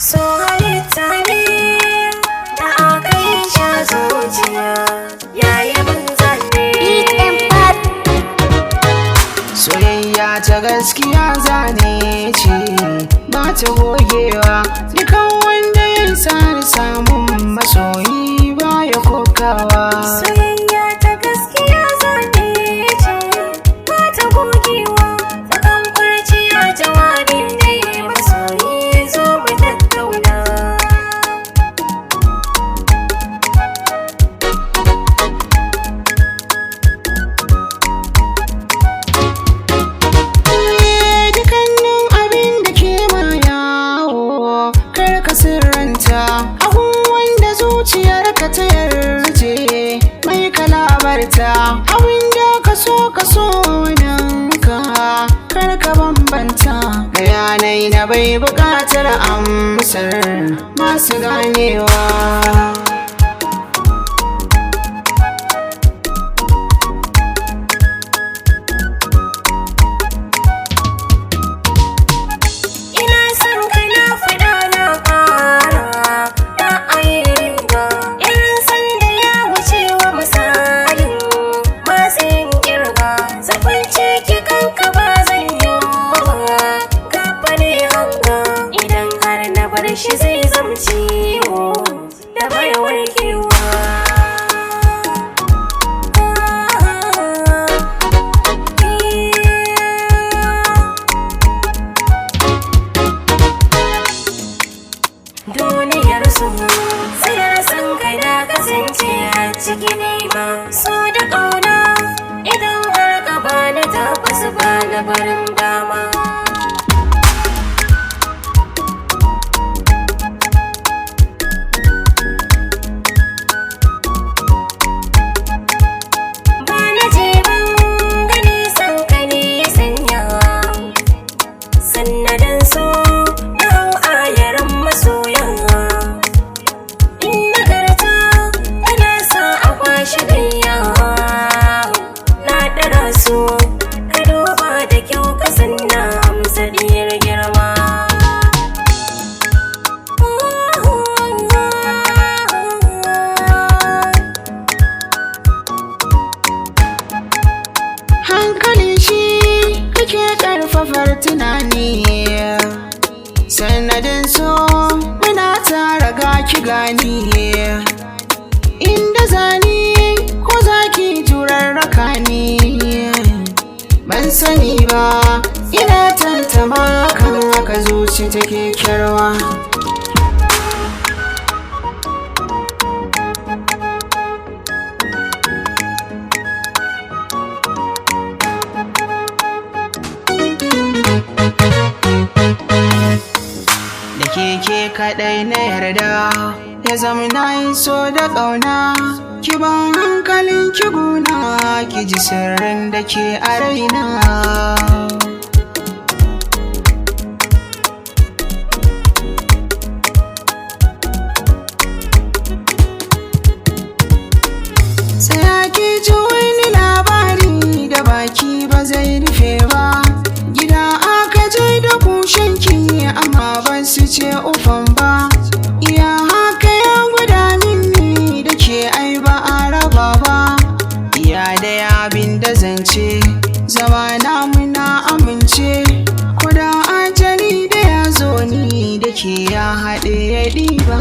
So halitta ne da aka yi sha zuciya yayi mun zane. Soyayya ta gaskiya zane ce ba ta gogewa. Dukan wanda ya tsara samun masoyi baya kokawa. Soyayya ta gaskiya zane ce ba ta gogewa. Ta kan kurciya jawabi ne, masoyi zo mu tattauna. Dukkanin abin da ke ma yawo, kar ka sirranta abun wanda zuciyarka ta yarje mai kalabarta. Abin da ka so ka so ka, kar ka bambanta. Bayanai na bai buƙatar amsar masu ganewa. Ina son ka na faɗa na ƙara ra'ayin ga irin san da ya wuce wa misalin masu yin kirga. Zafin ciki kanka ba zan yi ba, gaba ne hanga. Idan har na bar shi zai zama ciwo da bai warkewa. Duniyar su sai san kai na kasance a ciki nema. So da ƙauna idan har ka bani, tabbas ba na barin dama. Ba na je ban gani, san ka ne ya sanya sannadan so na hau ayaran masoyan. In nagarta tana sa a kwashi gayya, na ɗara su, ka duba da kyau ka sanna amsa diyar girma. Hankali shi kake karfafar tunani, sanadin so muna tara gaki gani. Inda zani ko zaki jurar rakani, ban sani ba, ina tantama kan haka zuci take kyarwa. Da keke kaɗai na yarda ya zama na yi so da ƙauna. Ki ban hankalin ki guna, ki ji sirrin da ke a raina. Tsaya ki ji wani labari da baki ba zai rufe ba. Gida aka je da kushenki, amma ban su ce ufan ba. Iya haka ya gwada mini da ke ai ba a raba ba. Iya da abin da zance zama namu na amince. Kuda ajali da ya zo ni da ke ya haɗe ya ɗiba.